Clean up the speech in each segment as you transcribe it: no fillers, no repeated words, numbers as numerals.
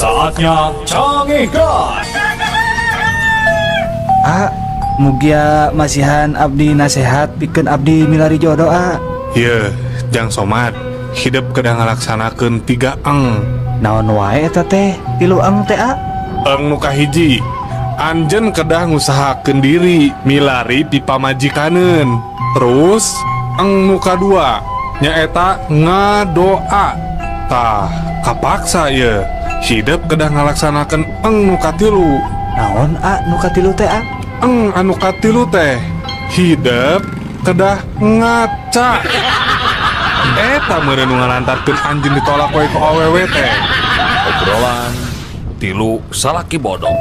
Saatnya Cangehgar. Ah, mugia masihan abdi nasehat pikeun abdi milari jodoh ah. Ye, Jang Somad, hidup kedah ngalaksanakeun tiga eng. Naon wae eta teh? Tilu eng teh ah. Eng nu kahiji, anjeun kedah ngusahakeun diri milari pipamajikaneun. Terus eng nu kadua nyaeta ngadoa. Tah, kapaksa ye. Hidup kedah ngalaksanakeun eng nu katilu. Naon ah nu katilu teh ah? Eng anu katilu teh hidup kedah ngaca. Eta meureun nu ngalantarkeun anjeun ditolak wae ku awewe teh. Obrolan tilu salaki bodoh.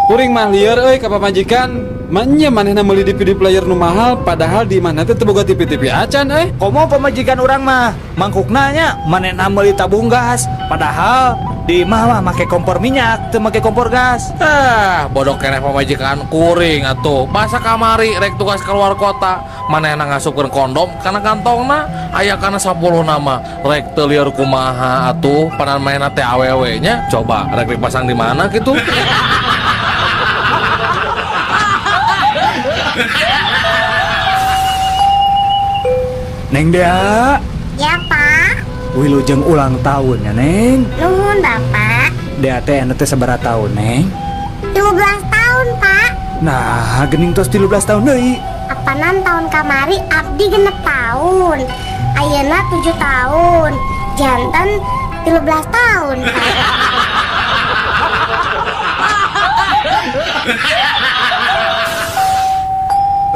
Kuring mah lieur euy ka pamajikan. Manya manehna meuli DVD player nu mahal padahal di imahna teh teu boga TV-TV acan euy. Komo pamajikan urang mah mangkukna nya manehna meuli tabung gas padahal di imah mah make kompor minyak teu make kompor gas. Ah, bodoh keneh pamajikan kuring atuh. Masa kamari rek tugas keluar kota, manehna ngasupkeun kondom kana kantongna, aya kana 10 nama. Rek teu lieur kumaha atuh, panan manehna teh awewe nya. Coba rek dipasang di mana kitu? Neng Dea, Ya, Pak. Wilujeng ulang tahun ya Neng. Nuhun, Bapak. Dea teh anu teh sabaraha tahun Neng? 13 tahun, Pak. Nah, gening tos 13 tahun deui. Apanan tahun kamari abdi genep tahun. Ayeuna 7 tahun. Janten 13 tahun, Pak.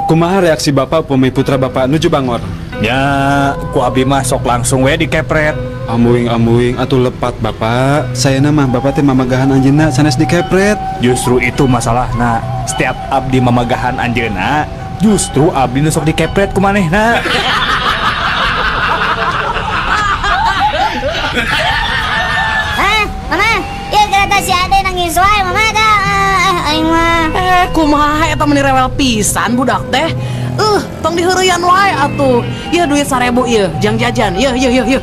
Kumaha reaksi bapak upami putra bapak nuju bangor? Ya, ku abdi mah sok langsung we dikepret. Ambuing-ambuing atuh lepat bapak. Sayana mah bapak teh mamagahan anjeunna sanes dikepret. Justru itu masalahna. Setiap abdi mamagahan anjeunna, justru abdi nu sok dikepret ku manehna. Hah, Mama? Ya kereta si Ade nangis wae, Mama dah. Aing mah. Kumaha eta meni rewel pisan budak teh. Tong diheureyan wae atuh. Ieu duit 1000 ieu, jang jajan. Yeuh yeuh yeuh yeuh.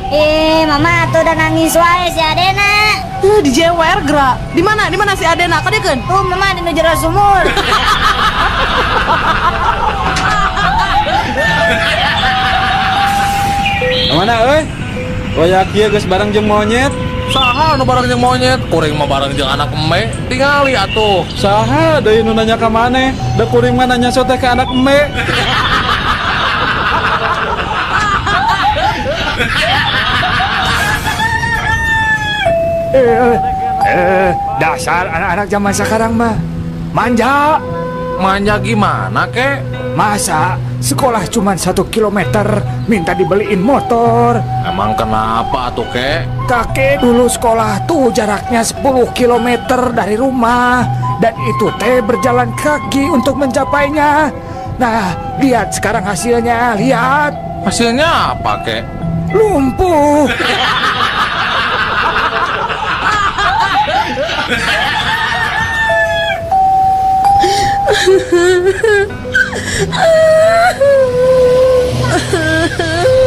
Mama atuh udah nangis wae si Adena. Dijewer geura. Di mana? Di mana si Adena? Kadiekeun. Tuh Mama di nu jero sumur. Mana euy? Waya kieu geus bareng jeung monyet. Saha nu bareng jeung monyet, kuring mah bareng jeung anak eme. Tingali atuh. Saha deui nu nanya ka maneh? Da kuring mah nanya so teh ka anak eme. Dasar anak-anak zaman sekarang mah manja. Manja gimana kek? Masa sekolah cuma 1 kilometer minta dibeliin motor? Emang kenapa tuh kek? Kakek dulu sekolah tuh jaraknya 10 kilometer dari rumah. Dan itu teh berjalan kaki untuk mencapainya. Nah, lihat sekarang hasilnya, lihat. Hasilnya apa kek? Lumpuh.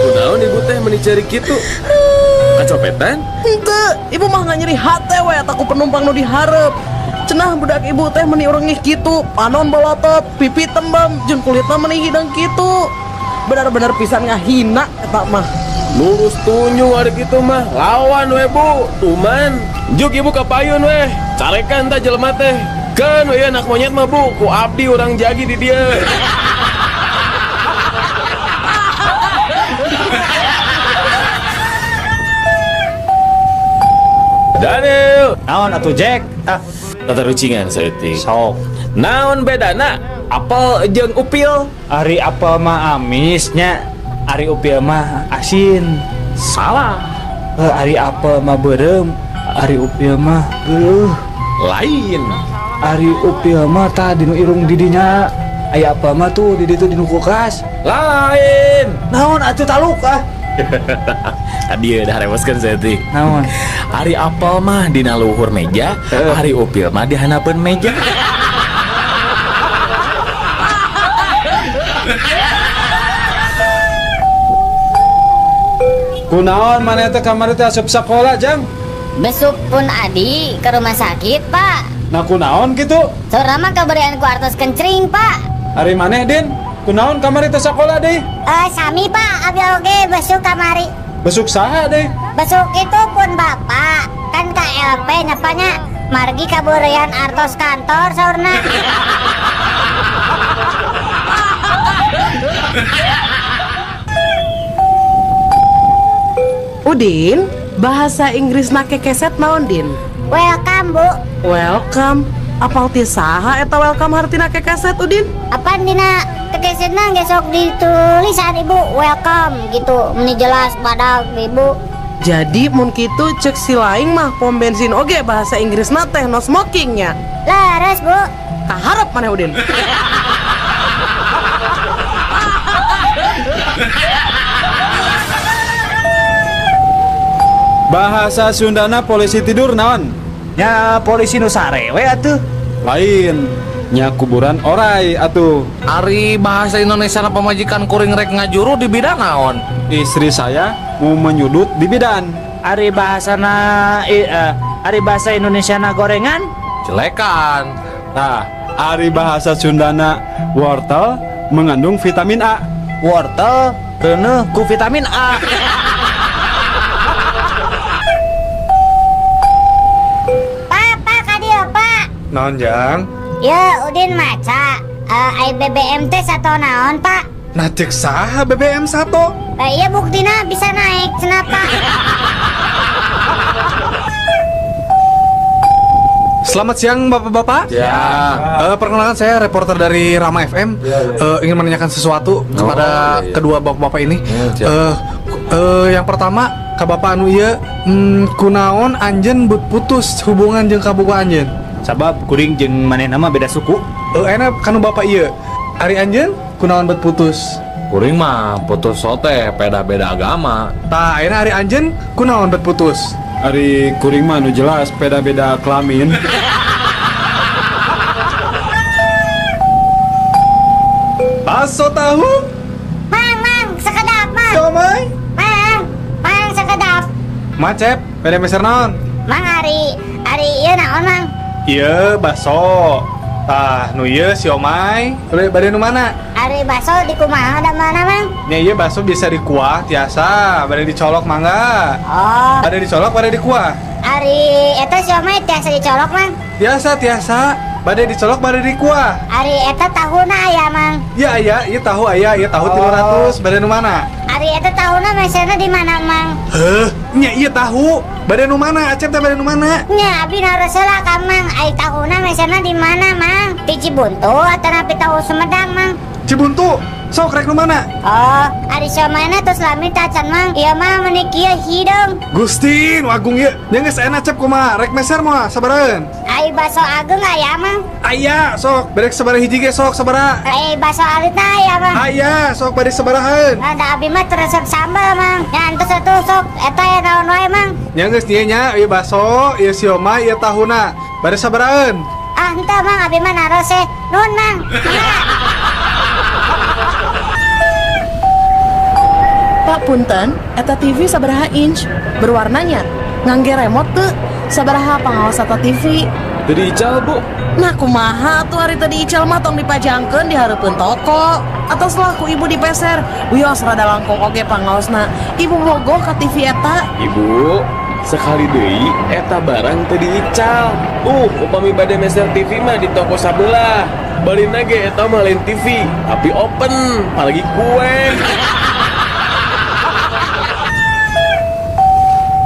Kunaon ibu teh meni cari kitu? Kacopetan? Henteu, ibu mah nggak nyeri hate we eta ku penumpang nu dihareup. Cenah budak ibu teh meni urengih kitu, panon bolotot, pipi tembem, jeung kulitna meni hideung kitu. Benar-benar pisan ngahina eta mah. Lurus tunjung ari kitu mah, lawan we bu, tuman. Juk ibu ka payun we, carekan tah jelema teh. Keun we anak monyet mah bu, ku abdi urang jagi di dieu. Daniel. Naon atuh Jack? Ah, Tatarucingan saeutik. sok. Naon bedana apel jeung upil? Ari apel mah amisnya, ari upil mah asin. Salah. Ari apel mah beureum, ari upil mah geuleuh. Lain. Ari upil mah tah dinu irung didinya. Aya apel mah tuh di ditu dinu kulkas. Lain. Naon atuh taluk ah? Tadi udah reweskeun saeutik. Naon? Ari apel mah dina luhur meja, ari upil mah di handapeun meja. Kunaon maneh teh kamari teh asup sakola, Jang? Besuk pun adi ke rumah sakit, Pak. Nah kunaon gitu? Saurna mah kaberian ku artos kencring, Pak. Ari maneh Din, kunaon kamari teu sakola deui? Eh, sami Pak, abi oge besuk kamari. Besuk saha deui? Besuk itu pun Bapak, kan KLP nyapanya margi kaburian artos kantor saurna. Udin, bahasa Inggrisna kekeset naon Din? Welcome, Bu. Welcome. Apal ti saha eta welcome hartina kekeset Udin? Apaan dina kekesetna geus sok ditulisan Ibu welcome gitu. Meni jelas badag Ibu. Jadi mun kitu cek si laing mah pom bensin oge bahasa Inggrisna teh no smoking nya. Leres, Bu. Kaharep maneh Udin. Bahasa Sundana polisi tidur naon? Nya polisi nu sare we atuh. Lain, nya kuburan orai atuh. Ari bahasa Indonesia na pamajikan kuring rek ngajuru di bidang naon? Istri saya mau menyudut di bidan. Ari bahasana ari bahasa Indonesia na gorengan? Jelekan. Nah, ari bahasa Sundana wortel mengandung vitamin A. Wortel reuneuh ku vitamin A. Pak, Pak, kadieu, Pak. Naon jang? Ya, Udin maca. Ai BBM teh sato naon, Pak? Nah cek saha BBM 1? Iya buktina bisa naik, cenah, Pak. Selamat siang bapak-bapak. Ya. Perkenalkan saya reporter dari Rama FM. Ingin menanyakan sesuatu kepada iya. kedua bapak-bapak ini. Siap. Yang pertama ka bapak anu ieu, kunaon anjeun but putus hubungan jeung kabogoh anjeun? Sabab kuring jeung manehna mah beda suku. Enak kanu bapak ieu. Ari anjeun kunaon bet putus? Kuring mah putus sote beda-beda agama. Tah ayeuna ari anjeun kunaon bet putus? Ari kuring mah nu jelas beda-beda kelamin. Baso tahu, Mang, mang, sekedap, mang. siomay. Mang, mang sekedap. Macep, beda meser naon? Mang ari ari ieu naon, Mang? Ieu baso. Tah, nu ieu siomay. Bade nu mana? Ari baso di kumaha da mana, Mang? Nya ieu baso bisa dikuah tiasa, bade dicolok mangga. Oh, Bade dicolok, bade dikuah. ari eta siomay tiasa dicolok, Mang. Tiasa, tiasa. Bade dicolok, bade dikuah. Ari eta tahuna aya, Mang. Ya aya, ieu tahu aya, ieu tahu 300, bade nu mana? Ari eta tahuna meserna di mana, Mang? Heuh, nya ieu tahu. Bade nu mana? Acep teh bade nu mana? Nya abi naros heula ka Mang, ari tahuna meserna di mana, Mang? Di Cibuntu atanapi tahu Sumedang, Mang? Cibuntu. Sok rek nu mana? Oh, ari siomayna tos lami tacan, Mang. Ieu mah meuni kieu hideung. Gusti, nu agung ieu. Nya geus enak Acep kumaha? Rek meser moal sabaraheun? Ari baso ageung aya, Mang. Aya, sok berek sabaraha hiji ge sok sabaraha. Ari baso alitna aya, Mang. Aya, sok bade sabaraheun. Nah, da abi mah teu resep sambal, Mang. Nya entos atuh sok eta ya naon wae, Mang. Nya geus ieu nya, ieu baso, ieu siomay, ieu tahuna. Bade sabaraheun? Ah, henteu, Mang, abi mah naros eh. Nuhun, Mang. Mangga. Pak punten, eta TV sabaraha inch? Berwarnanya? Ngangge remote teu? Sabaraha pangaos eta TV? Teu diical bu. Nah kumaha tuh hari tadi ical mah tong dipajangkeun di hareupeun toko. Atau selaku ibu dipeser, wios rada langkung oge pangaosna. Ibu bogoh ka TV eta. Ibu, sekali deui eta barang teu diical. Upami bade meser TV mah di toko sabelah. Balina ge eta mah lain TV, tapi open, apalagi kue.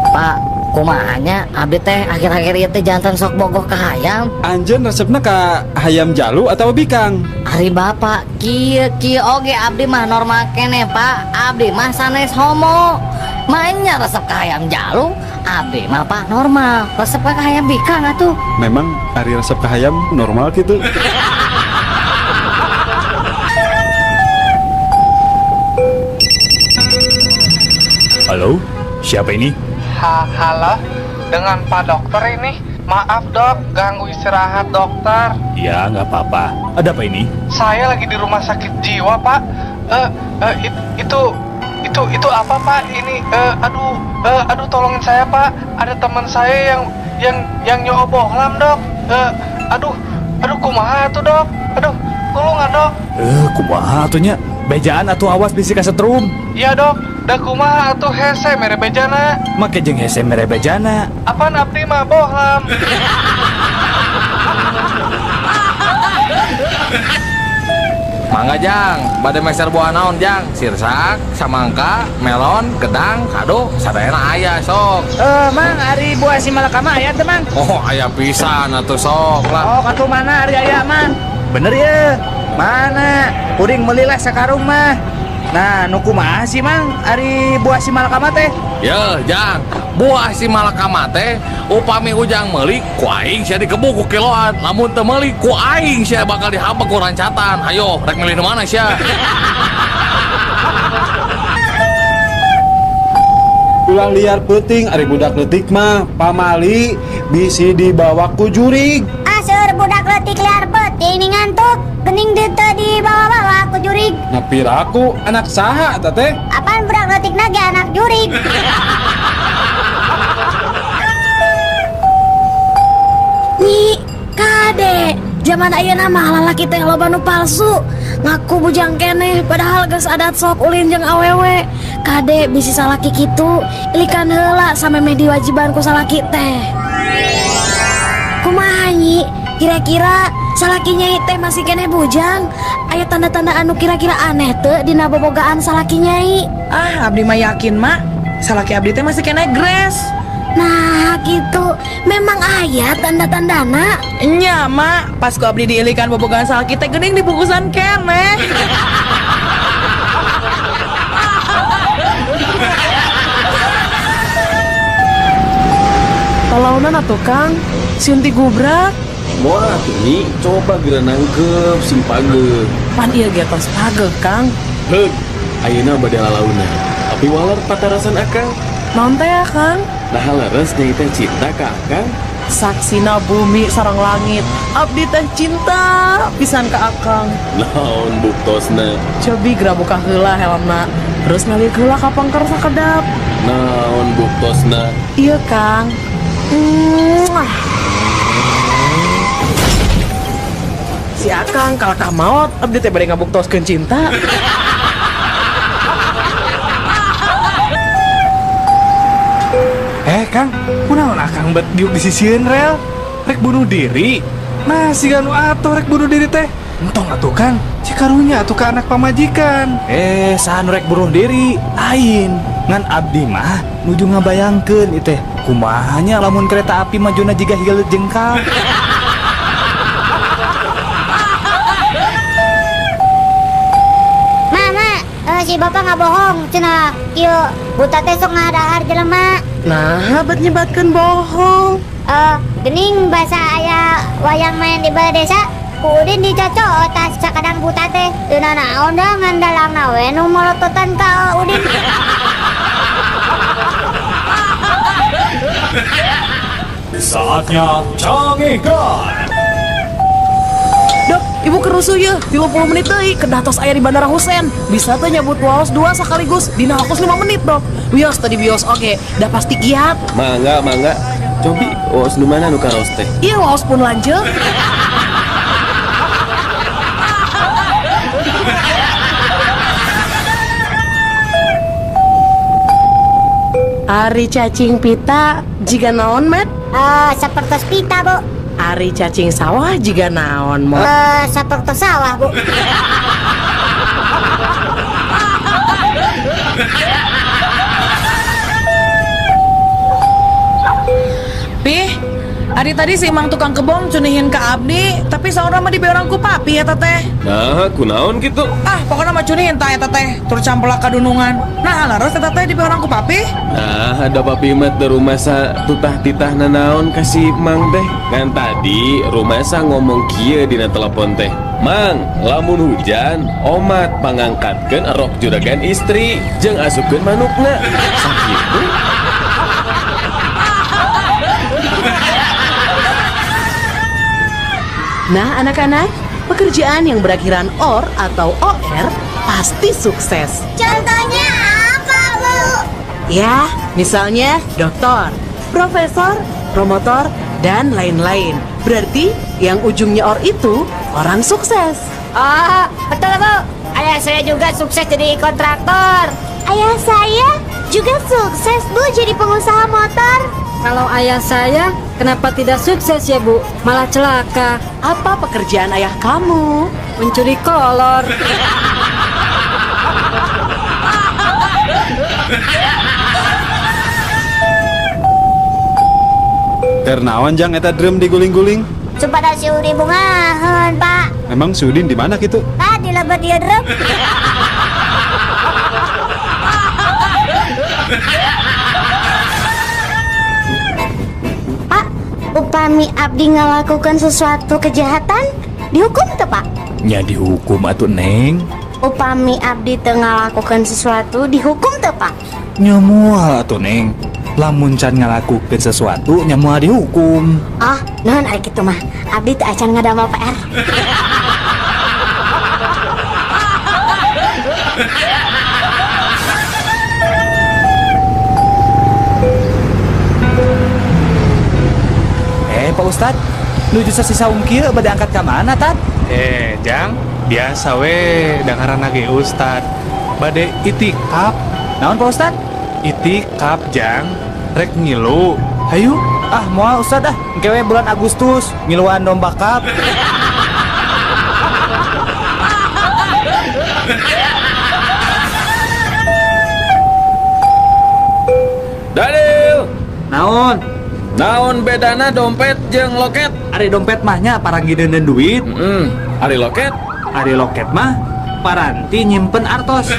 Pak, kumahanya abdi teh akhir-akhir ieu teh jantan sok bogoh ka hayam. Anjeun resepna ka hayam jalu atau bikang? Ari bapak kieu kieu oge abdi mah normal keneh Pak. Abdi mah sanes homo. Mainnya resep ka hayam jalu, abdi mah Pak normal. Resep ka hayam bikang atuh. Memang ari resep ka hayam normal gitu. Halo, siapa ini? Halo, dengan Pak Dokter ini. Maaf dok, ganggu istirahat dokter. Ya, nggak apa-apa. Ada apa ini? Saya lagi di rumah sakit jiwa pak. Itu apa Pak? Ini aduh, aduh tolongin saya Pak. Ada teman saya yang nyobohlam dok. Aduh, aduh kumaha tuh dok? Aduh, tolong dok. Kumaha atuh nya? Bejaan atuh awas bisi kasetrum. Iya dok, da kumaha atuh hese mere bejana. Make jeung hese mere bejana. Apaan abdi mah bohlam. Mangga Jang, bade meser buah naon Jang? Sirsak, samangka, melon, gedang, kado, sadayana aya sok. Mang, ari buah si malakama aya teu Mang? Oh, aya pisan atuh sok lah. Oh, katuh mana ari aya Mang? Bener ya? Mana? Kuring meuli lah sakarung mah. Nah, nu kumaha sih Mang ari buah si malakama teh? Ye, Jang, buah si malakama teh upami ujang meuli ku aing sia digebuk ku kiloan. Lamun teu meuli ku aing sia bakal dihabek ku rancatan. Hayo, rek milih nu mana sia? Ulah liar peuting ari budak leutik mah pamali bisi dibawa ku jurig. Ah, seueur budak leutik liar peuting nih ngantuk. Gening deui teu dibawa-bawa ku jurig. Nah piraku anak saha eta teh? Apaan budak leutik na ge anak jurig? Nyi, kade, zaman ayeuna mah lalaki teh loba nu palsu. Ngaku bujang keneh padahal geus adat sok ulin jeung awewe. Kade bisi salaki kitu, ilikan heula samemeh diwajiban ku salaki teh. Kumaha Nyi? Kira-kira salaki nyai teh masih keneh bujang? Aya tanda-tanda anu kira-kira aneh teu dina bobogaan salaki nyai? Ah, abdi mah yakin mak, salaki abdi teh masih keneh gres. Nah gitu, memang aya tanda-tandana. Nya mak, pas ku abdi diilikan bobogaan salaki teh geuning dibungkusan keneh. Tolaunan atuh Kang, sieun digubrak. Moal atuh Nyi, coba geura nangkep sing pageuh. Pan ieu ge tos pageuh Kang. Heug, ayeuna bade lalaunan. Tapi waler patarasan akang. Naon teh ya Kang? Nah leres nyai teh cinta ka akang. Saksina bumi sareng langit, abdi teh cinta pisan ka akang. Naon buktosna? Cobi geura buka heula helmna, terus ngaliuk heula ka pangker sakedap. Naon buktosna? Iya Kang. Muah. Si akang kalakah maot, abdi teh bade ngabuktoskeun cinta. Kang, kunaon akang bet diuk di sisieun rel? Rek bunuh diri. Nah, siga nu atuh rek bunuh diri teh. Entong atuh Kang, cikarunya atuh ka anak pamajikan. Saha nu rek bunuh diri? Lain. Ngan abdi mah nuju ngabayangkeun ieu teh. Kumaha nya lamun kereta api majuna jiga hileut jengkal. Mama, si bapak nggak bohong, cenah kieu buta teh sok ngadahar jelema. Nah, bet nyebatkeun bohong. Gening basa aya wayang main di balai desa, ku Udin dicocok tas sakadang buta teh. Teu nanaon da ngan dalangna we nu molototan ka Udin. Saatnya canggihkan. Dok, ibu kerusuh ya, 30 menit deui kedah tos aya di Bandara Husein. Bisa teh nyabut waos 2 sekaligus dina waktu 5 menit, Dok. Wios tadi bios oge, dah pasti kiat. Mangga, mangga. Cobi waos nu mana nu karaos teh? Iya, waos pun lanjut. Ari cacing pita jiga naon, Mat? Sapertos pita, Bu. Ari cacing sawah jiga naon, Mot? Sapertos sawah, Bu. Pih, ari tadi si Mang tukang kebon cunihin ke abdi, tapi saurna mah dibeorang ku papi eta teh. Nah, kunaon gitu? Ah, pokoknya mah cunihin tah eta teh, tur campelak kadunungan. Nah, leres eta teh dibeorang ku papi. Nah, ada papi mah teu rumasa tutah titah nanaon ka si Mang teh. Kan tadi rumasa ngomong kieu dina telepon teh. Mang, lamun hujan, omat pangangkatkeun erok juragan istri jeung asupkeun manukna. Sakitu. Nah, anak-anak, pekerjaan yang berakhiran or atau OR pasti sukses. Contohnya apa? Ya, misalnya doktor, profesor, promotor, dan lain-lain. Berarti yang ujungnya or itu orang sukses. Oh, betul Bu. Ayah saya juga sukses jadi kontraktor. Ayah saya juga sukses Bu jadi pengusaha motor. Kalau ayah saya kenapa tidak sukses ya Bu? Malah celaka. Apa pekerjaan ayah kamu? Mencuri kolor. Keur naon jang eta drum diguling-guling? Sumpah si Udi bungaheun, Pak. Memang si Udin di mana gitu? Ah, di lebet ieu drum. Pak, upami abdi ngalakukan sesuatu kejahatan, dihukum tuh, Pak? Nya dihukum atuh Neng. Upami abdi teu ngalakukan sesuatu, dihukum tuh, Pak? Nya moal atuh Neng. Lamun can ngalakukeun sesuatu nya moal dihukum. Oh, nuhun ari kitu mah. Abdi teu acan ngadamel PR. Pak Ustad, nuju sasi saung kieu bade angkat ka mana, Tad? Jang, biasa we dangaran ge Ustad. Bade itikaf. Naon Pak Ustad? Itikaf, Jang. Rek ngilu. Hayu. Ah, moal Ustad ah. Engke we bulan Agustus ngiluan domba kap. Daniel, Naon? Naon bedana dompet jeung loket? Ari dompet mahnya paranggi deuneun duit. Ari loket? Ari loket mah paranti nyimpen artos.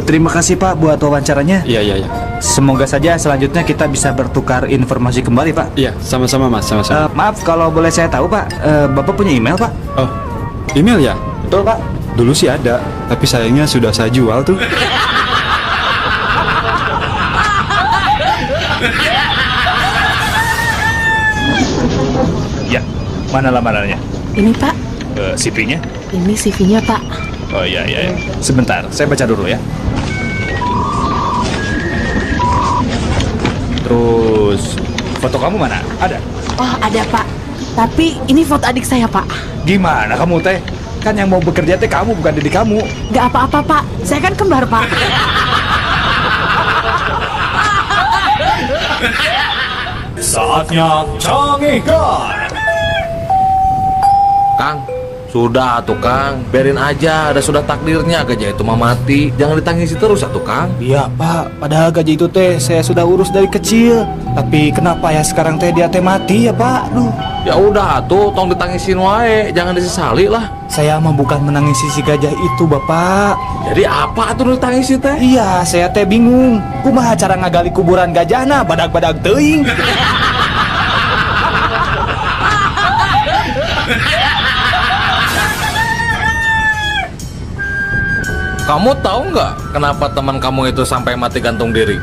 Terima kasih Pak buat wawancaranya. Iya, iya, iya. Semoga saja selanjutnya kita bisa bertukar informasi kembali Pak. Iya, sama-sama Mas, sama-sama. Maaf kalau boleh saya tahu Pak, Bapak punya email Pak? Oh, email ya? Betul Pak. Dulu sih ada, tapi sayangnya sudah saya jual tuh. Ya, mana lamarannya? Ini Pak, CV-nya? ini CV-nya Pak. Oh iya iya, iya. Sebentar, saya baca dulu ya. Terus foto kamu mana? Ada? Oh, ada Pak. Tapi ini foto adik saya Pak. Gimana kamu teh? Kan yang mau bekerja teh kamu bukan diri kamu. Gak apa-apa Pak, saya kan kembar Pak. Saatnya Cangehgar. Kang, sudah atuh Kang, biarin aja, ada sudah takdirnya gajah itu mah mati. Jangan ditangisi terus atuh Kang. Iya Pak, padahal gajah itu teh saya sudah urus dari kecil. Tapi kenapa ya sekarang teh dia teh mati ya Pak? Duh. Ya udah atuh, tong ditangisin wae, jangan disesali lah. Saya mah bukan menangisi si gajah itu Bapak. Jadi apa atuh nu ditangisi teh? Iya, saya teh bingung. Kumaha cara ngagali kuburan gajahna badag-badag teuing. Kamu tahu nggak kenapa teman kamu itu sampai mati gantung diri?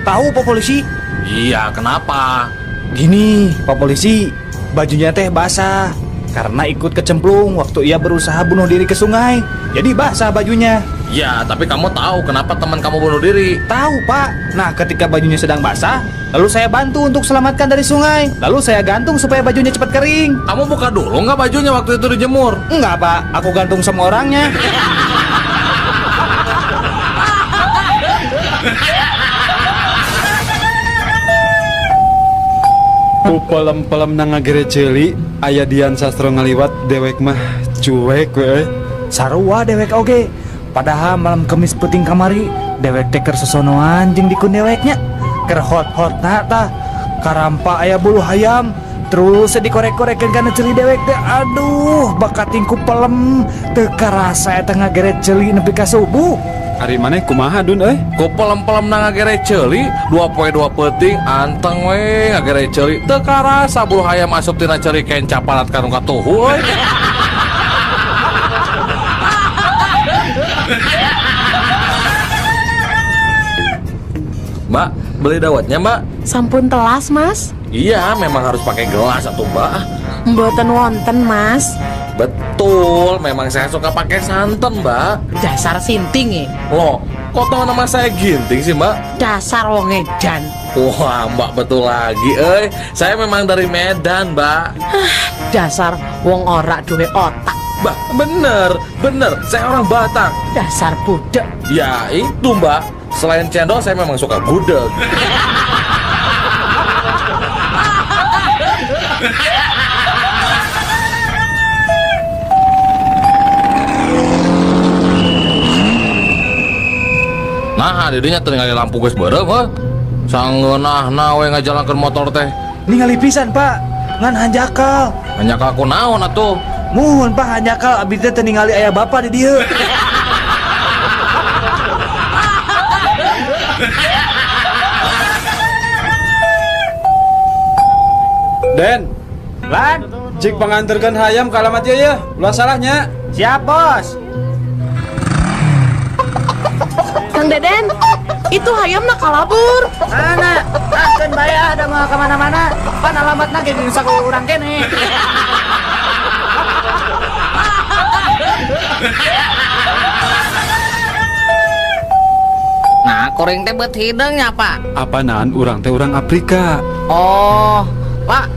Tahu Pak Polisi? Iya, kenapa? Gini, Pak Polisi, bajunya teh basah karena ikut kecemplung waktu ia berusaha bunuh diri ke sungai. Jadi basah bajunya. Ya, tapi kamu tahu kenapa teman kamu bunuh diri? Tahu, Pak. Nah, ketika bajunya sedang basah, lalu saya bantu untuk selamatkan dari sungai. Lalu saya gantung supaya bajunya cepat kering. Kamu buka dulu nggak bajunya waktu itu dijemur? Enggak, Pak. Aku gantung sama orangnya. Ku pelem-pelem na ngagere ceuli, aya Dian Sastro ngaliwat dewek mah cuek we. Sarua dewek oge. Padahal malam Kemis peuting kamari, dewek teh keur sosonoan jeung dikun deweknya. Keur hot-hotna tah. Karampa aya bulu hayam. Terus dikorek-korekeun kana ceuli dewek teh. Aduh, bakating ku pelem. Teu karasa eta ngagere ceuli nepi ka subuh. Ari maneh kumaha Dun euy? Ku pelem-pelem na ngagere ceuli, 2 poe 2 peuting anteng we ngagere ceuli. Teu karasa bulu hayam asup tina ceuli kenca parat ka nu katuhu euy. Mbak, beli dawetnya, Mbak? Sampun telas, Mas. Iya, memang harus pakai gelas atau Mbak. Mboten wonten, Mas. Betul, memang saya suka pakai santan, Mbak. Dasar sinting e. Loh, kok tahu nama saya Ginting sih, Mbak? Dasar wong edan. Wah, Mbak betul lagi, eh. Saya memang dari Medan, Mbak. Dasar wong ora duwe otak. Mbak, bener, bener. Saya orang Batak. Dasar budek. Ya, itu, Mbak. Selain cendol, saya memang suka gudeg. Nah, didinya tinggal lampu geus beureum, heuh. Sangeunahna we ngajalankeun motor teh. Ningali pisan, Pak. Ngan hanjakal. Hanjakal ku naon atuh? Muhun, Pak, hanjakal abdi teh teu ningali aya bapak di dieu. Den, Lan, cik panganterkeun hayam ka alamat ieu ya. Ulah salahnya. Siap, Bos. Kang Deden, itu hayamna kalabur. Mana? Ah, keun bae ah, da moal ka mana-mana. Pan alamatna ge geus saku urang kene. Nah, kuring teh beut hideung nya, Pak. Apanaan urang teh urang Afrika. Oh, Pak.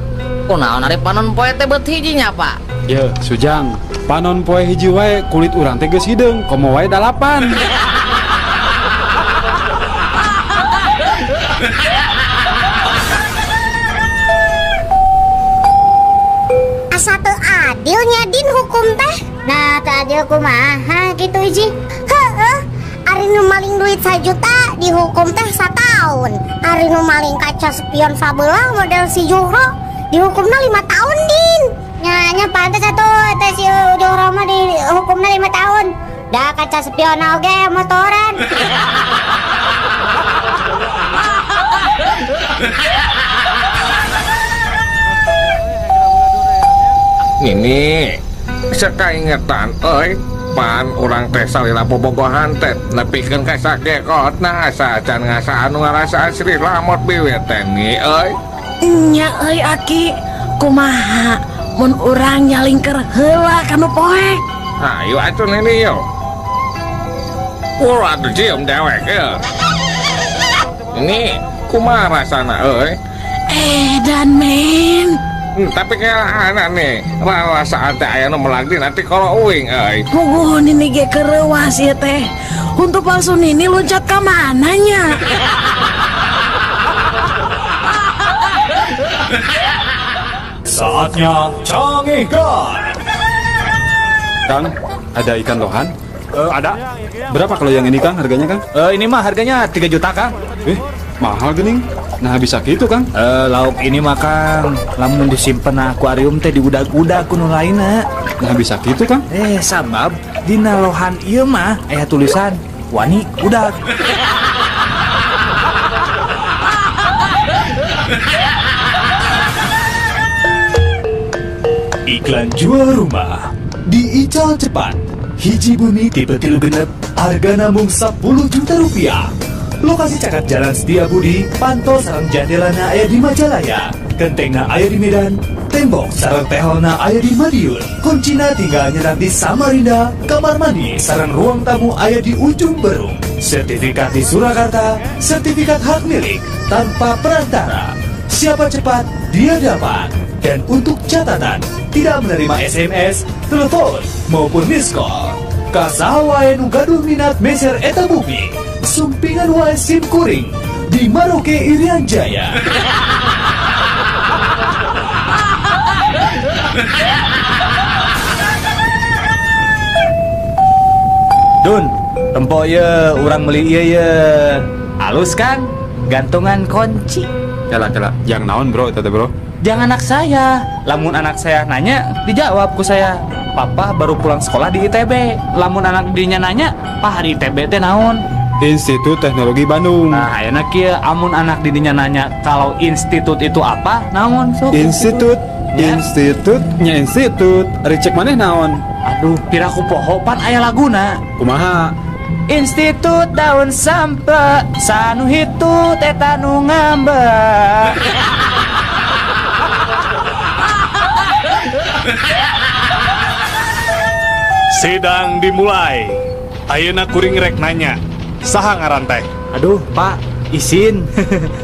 Kunaon ari panon poe teh beut hiji nya, Pak? Ye, Sujang, panon poe hiji wae kulit urang teh geus hideung, komo wae dalapan. Asa teu adil nya Din hukum teh. Nah, teu adil kumaha gitu Iji. Heeh. Ari nu maling duit 1 juta dihukum teh sataun. Ari nu maling kaca spion sabelah model si Juhro dihukumna 5 tahun, Din. Nya nya pantes atuh teh si Juhro mah dihukumna 5 tahun. Da kaca spion oge motoran. Nini, sakaingetan euy, pan urang teh salila bobogohan teh nepikeun ka sakekotna asa acan ngasaan nu ngarasaan Sri Lamot biwir teh ni euy. Nya euy Aki, kumaha mun urang nyalingker heula kanu poek? Ayo atuh Nini yo. Ulah atuh cium dewek ye. Ini kumaha rasana euy? Edan men. Tapi kayak anak nih, rarasaan teh aya nu melagdi nanti kalau uing euy. Puguh nini ge kereuwas ieu teh. Untuk palsu nini loncat ka mana nya? Saatnya Canggihkan. Kang, ada ikan lohan? Ada. Berapa kalau yang ini Kang harganya Kang? Ini mah harganya 3 juta, Kang. Eh, mahal gening. Nah bisa gitu Kang. Lauk ini mah Kang, lamun disimpen na akuarium teh diudag-udag ku nu lainna. Nah bisa gitu Kang. Eh, sabab dina lohan ieu mah aya tulisan wani udag. Iklan jual rumah di Ical Cepat. Hiji bumi tipe 36, harga namung 10 juta rupiah. Lokasi caket Jalan Setia Budi, pantol sareng jandelana aya di Majalaya, kentengna aya di Medan, tembok sareng tehelna aya di Madiun, kuncina tinggal nyerat di Samarinda, kamar mandi sareng ruang tamu aya di Ujung Berung, sertifikat di Surakarta, sertifikat hak milik tanpa perantara. Siapa cepat, dia dapat. Dan untuk catatan, tidak menerima SMS, telepon, maupun miss call. Ka saha wae nu gaduh minat meser eta bumi, sumpingan wae sim kuring di Maroke Irian Jaya. Dun, tempo ye, urang beli ieu ye. Halus kan? Gantungan kunci. Kela kela, jang naon bro, itu teh bro. Jang anak saya. Lamun anak saya nanya, dijawab ku saya. Papa baru pulang sekolah di ITB. Lamun anak dinya nanya, Pak hari ITB teh naon? Institut Teknologi Bandung. Nah, ayeuna kieu amun anak didinya nanya kalau institut itu apa, naon sok? Institut, Ya. institut, nya institut. Ari cek maneh naon? Aduh, piraku poho pan aya laguna. Kumaha? Institut daun sampe sanu hitut eta nu ngambek. Sidang dimulai. Ayeuna kuring rek nanya. Saha ngaran teh? Aduh, Pak, isin.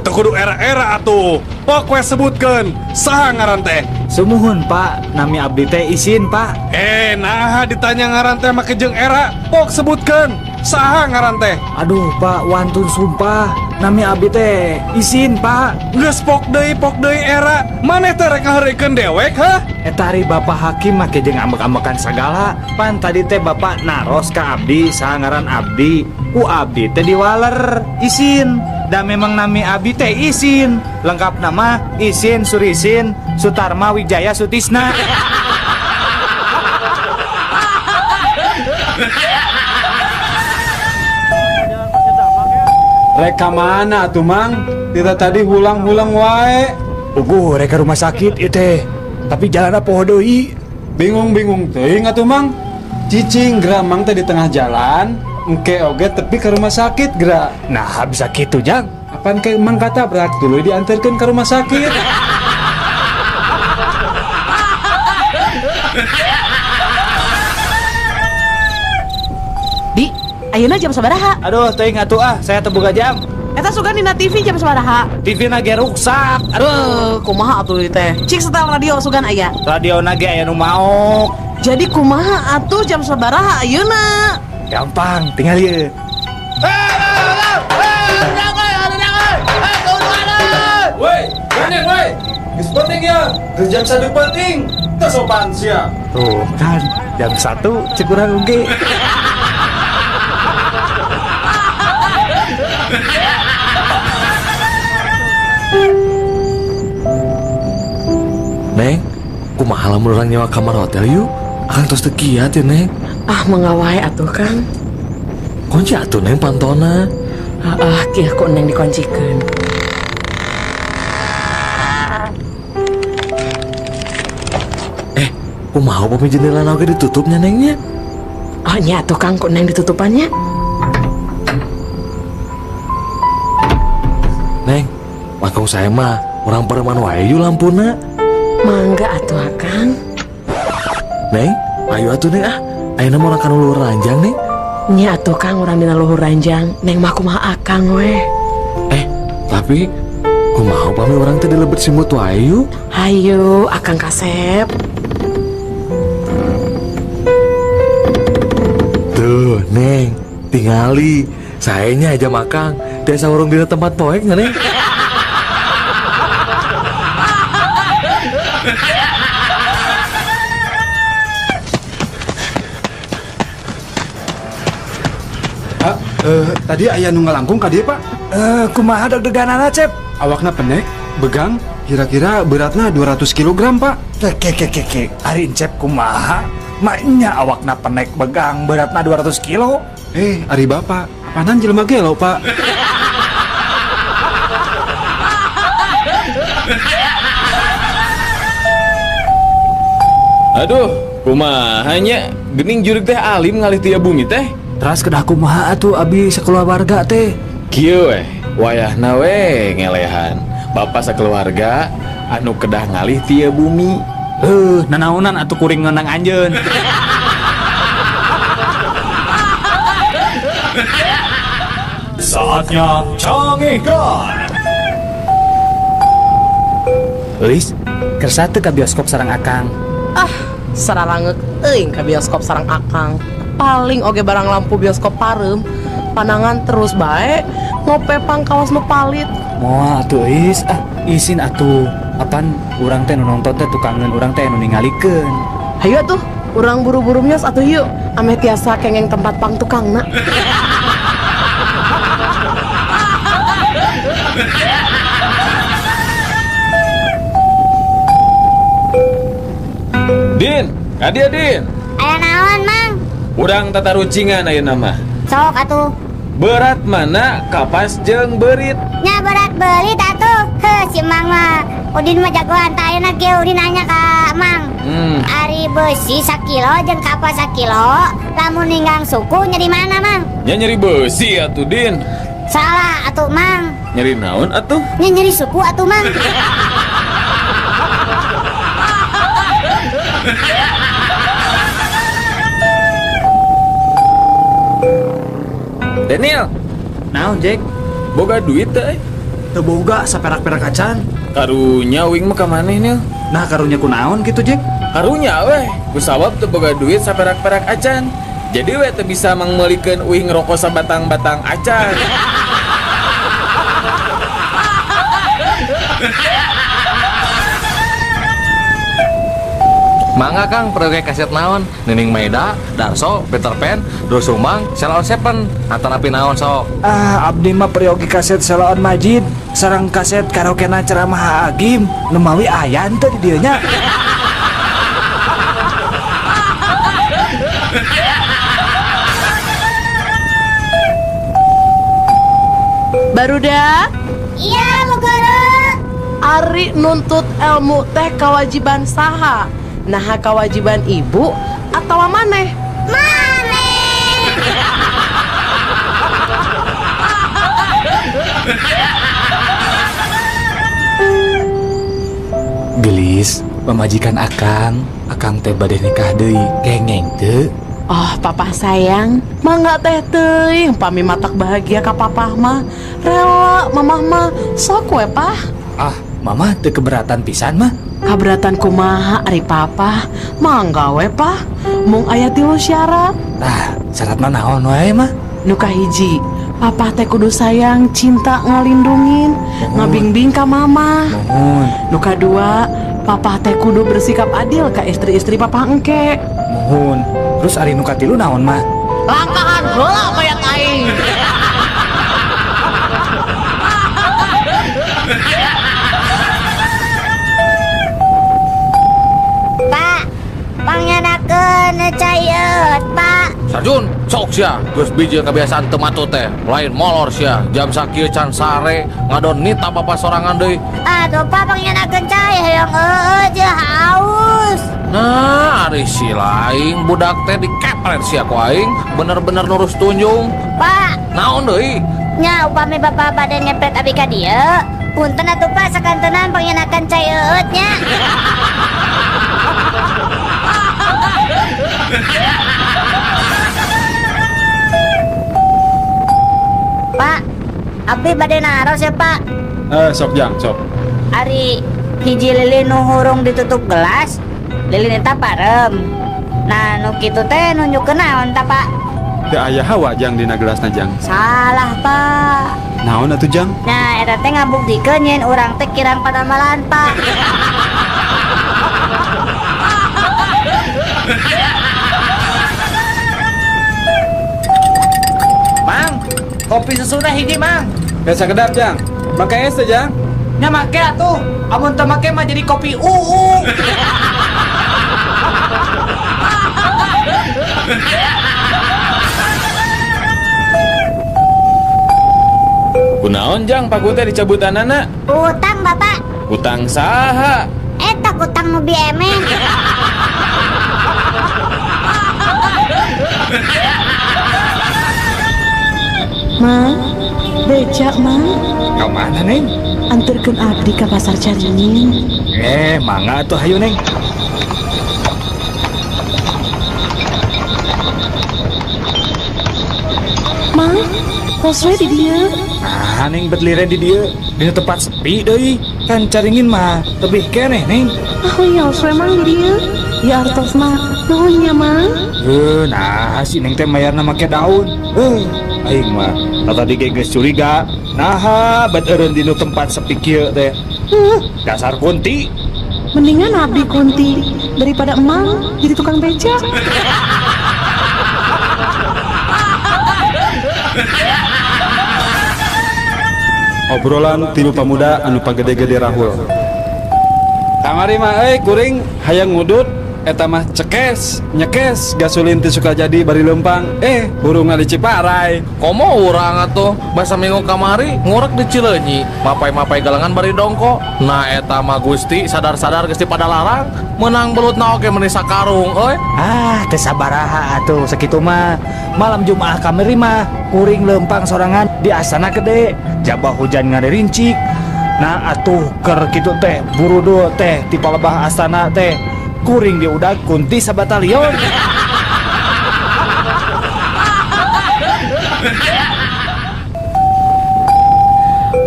Teu kudu era-era atuh. Pok we sebutkeun. Saha ngaran teh? Sumuhun, Pak. Nami abdi teh isin, Pak. Eh, nah ditanya ngaran teh make jeung era. Pok sebutkeun. Saha ngaran teh? Aduh, Pak, wantun sumpah. Nami abdi teh isin, Pak. Geus pok deui era. Maneh teh rek ngaheureuykeun dewek, hah? Eta ari Bapak hakim make jeung ambek-ambekan sagala. Pan tadi teh Bapak naros ka abdi, saha ngaran abdi. Ku abdi teh diwaler isin. Da memang nami abdi teh isin. Lengkap nama Isin Surisin Sutarma Wijaya Sutisna. Rek ka mana atuh Mang? Kita tadi hulang-hulang wae. Puguh rek ka rumah sakit ieu teh. Tapi jalanna poho deui. Bingung-bingung teuing atuh Mang. Cicing geura Mang teh di tengah jalan, engke oge tepi ke rumah sakit geura. Nah, bisa kitu Jang. Apan ke Mang katabrak tuluy diantarkeun ke rumah sakit. Di, ayeuna jam sabaraha? Aduh, teuing atuh ah, saya teu boga jam. Eta sugan dina TV jam sabaraha? TV na ge ruksak. Aduh, kumaha atuh ieu teh? Cik setel radio sugan aya. Radio na ge aya nu maok. Jadi kumaha atuh jam sabaraha ayeuna? Gampang, tinggal ieu. Woi, gandeng woi. Geus penting ya. Geus jam 1 penting. Teu sopan sia. Tuh kan, jam 1 cek urang oge. Neng, kumaha lamun urang nyewa kamar hotel yuk? Akang tos teu kiat ya, Neng. Ah, mangga wae atuh Kang. Kunci atuh Neng pantona. Ah, kieu ku Neng dikuncikeun. Eh, kumaha upami jendela oge ditutupnya Nengnya? Oh nya atuh Kang ku Neng ditutupannya. Neng, langkung saya mah urang pareman wae yuk lampuna. Mangga atuh Akang. Neng, ayo atuh Neng ah. Ayeuna mah urang kana luhur ranjang Neng. Nya atuh Kang urang dina luhur ranjang. Neng mah kumaha Akang weh. Eh, tapi kumaha upami urang teh dilebet simut wae yuk? Hayu Akang kasep. Tuh, Neng, tingali. Saenya aja makang, tiasa urung dina tempat poek nya, Neng. Pak, tadi aya nu ngalangkung ka dieu, Pak. Kumaha deg-deganana, Cep? Awakna pendek, begang, kira-kira beratna 200 kg, Pak. Ke ke ke ke, ari Encep kumaha? Maknya awakna penek begang beratna 200 kilo. Eh, ari Bapak, apanan jelema gelo, Pak? Aduh, kumaha nya? Geuning jurig teh alim ngalih ti bumi teh. Teras kedah kumaha atuh abi sakeluarga teh? Kieu weh, wayahna we ngelehan. Bapak sakeluarga anu kedah ngalih ti bumi. Nanaonan atuh kuring ngeunang anjeun. Saatnya canggihkan. Euis, kersa teu ka bioskop sareng Akang. Ah, sararangeuk teuing ka bioskop sareng Akang. Paling oge barang lampu bioskop pareum, panangan terus bae, ngope pangkawas nu palit. Moal atuh Euis, ah isin atuh. Apan urang teh nu nonton teh tukangeun urang teh nu ningalikeun. Hayu atuh, urang buru-buru mios atuh yuk. Ameh tiasa kengeng tempat pang tukangna. Din, ka dieu Din. Aya naon, Mang? Urang tatarucingan ayeuna mah. Sok atuh. Berat mana kapas jeung beurit? Nya berat beurit atuh. Heuh, si Mang mah. Udin mah jagoan tah ayeuna ge Udin nanya ka Mang. Ari beusi sakilo jeung kapas sakilo, lamun ninggang suku nyeri mana, Mang? Nya nyeri beusi atuh, Din. Salah atuh, Mang. Nyeri naon atuh? Nya nyeri suku atuh, Mang. Daniel. Naon, Jack? Boga duit teh? Teu boga saperak-perak acan. Karunya uing mah ka maneh, Nil. Nah, karunya kunaon gitu, Jack? Karunya weh, kusabab teu boga duit saperak-perak acan. Jadi weh teu bisa mangmeulikeun uing rokok sabatang-batang acan. Mangga Kang, perlu kaset naon? Nining Meida, Darso, Peter Pan, Doel Sumbang, Sheila on 7, atanapi naon sok? Ah, abdi mah peryogi kaset Sheila on Majid, sareng kaset karaokena ceramah Agim, nu mawi aya henteu di dieu nya. Barudak. Iya, Bu Guru. Ari nuntut ilmu teh kewajiban saha? Naha kewajiban ibu atau maneh? Maneh. Gelis, pamajikan akang, akang teh bade nikah deui, kengeng teu? Oh, papa sayang, mangga teh teuing pami matak bahagia ka papah mah. Rela mamah mah, sok we pah. Ah, mama teu keberatan pisan mah. Kaberatan kumaha ari papa? Mangga we pah. Mung aya tilu syarat. Tah, syaratna naon wae mah? Nu kahiji, papa teh kudu sayang, cinta ngalindungin, ngabingbing ka mama. Mohon. Nu kadua, papa teh kudu bersikap adil ka istri-istri papa engke. Mohon. Terus ari nu katilu naon mah? Langkahan heula mayat aing. Pak, pangyanakeun cai eueut, Pak. Sarjun, sok sia, geus bijil kebiasaan teu matut teh. Lain molor sia, jam sakieu can sare, ngadon nita bapa sorangan deui. Aduh, Pak, pangyanakeun cai hoyong eueut jeung haus. Nah, ari si lain budak teh dikepret sia ku aing, bener-bener nurus tunjung. Pak, Naon deui? nya upami bapak bade ngepret abi ka dieu, punten atuh Pak sakantenan pangyanakan cai eueut nya. Pak, abdi bade naros ya Pak. Sok jang, sok. Ari hiji lilin nu hurung ditutup gelas, lilin eta parem. Nah, nu kitu teh nunjukkeun naon ta Pak? Teu aya hawa jang dina gelasna jang. Salah Pak. Naon atuh jang? Nah, eta teh ngabuktikeun nyen urang teh kirang padamalan Pak. Mang, kopi susuna hiji, Mang. Biasa kedap jang. Make es teh jang. Nya make atuh. Amun teu make mah jadi kopi UU. Kunaon jang paku teh dicabutanana? Utang Bapak. Utang saha? Eta utang nu biemen. Mang, beca mang, Ka mana, Neng? anterkeun abdi ka pasar Caringin. Mangga atuh hayu, Neng. Mang, kos we di dieu. Ah, Neng bet liren di dieu, dina tempat sepi deui. Kan Caringin mah tebih keneh, Neng. Ah, wios we mang di dieu. Ya artos mah, nuhun nya mang. Nah si Neng teh mayarna make daun. Aing mah tadi ge geus curiga. Naha bet eureun dinu tempat sepi kieu teh. Dasar kunti. Mendingan abdi kunti daripada emang jadi tukang beca. Obrolan tilu pamuda anu pagede-gede rahul. Kamari mah euy kuring hayang ngudut eta mah cekes, nyekes gasolin teu suka jadi bari leumpang. Burungna di Ciparai. Komo urang atuh, basa minggu kamari ngurek di Cileunyi, mapai-mapai galengan bari dongko. Nah eta mah Gusti sadar-sadar geus dipadalarang, meunang belutna oge meuni sakarung euy. Ah, teu sabaraha atuh sakitu mah. Malam Jumaah kamari mah kuring leumpang sorangan di Astana Gede, jabah hujan ngaririncik. Nah atuh keur kitu teh burudul teh ti palebah astana teh kuring diudag kunti sabatalion.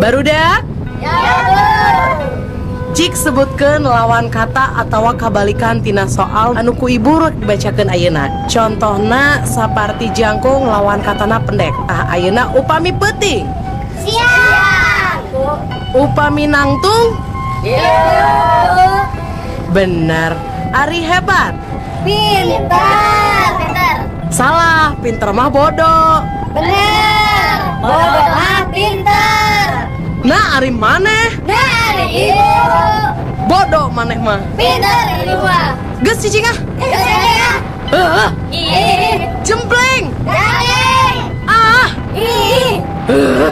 Barudak? Ya, Bu. Cik sebutkeun lawan kata atawa kabalikan tina soal anu ku ibu rek dibacakeun ayeuna. Contohna saparti jangkung lawan katana pendek. Ah, ayeuna upami peuting. Siang. Upami nangtung? Iya. Bener. Ari hebat. Pintar. Pintar. Salah, pinter mah bodoh. Bener. Bodoh mah pintar. Nah, ari maneh? Nah, ari ibu. Bodoh maneh mah. Pintar ibu mah. Geus cicing ah. Geus cicing ah. Heeh. Ih. Jempleng. Daging. Ah. Ih. Heeh.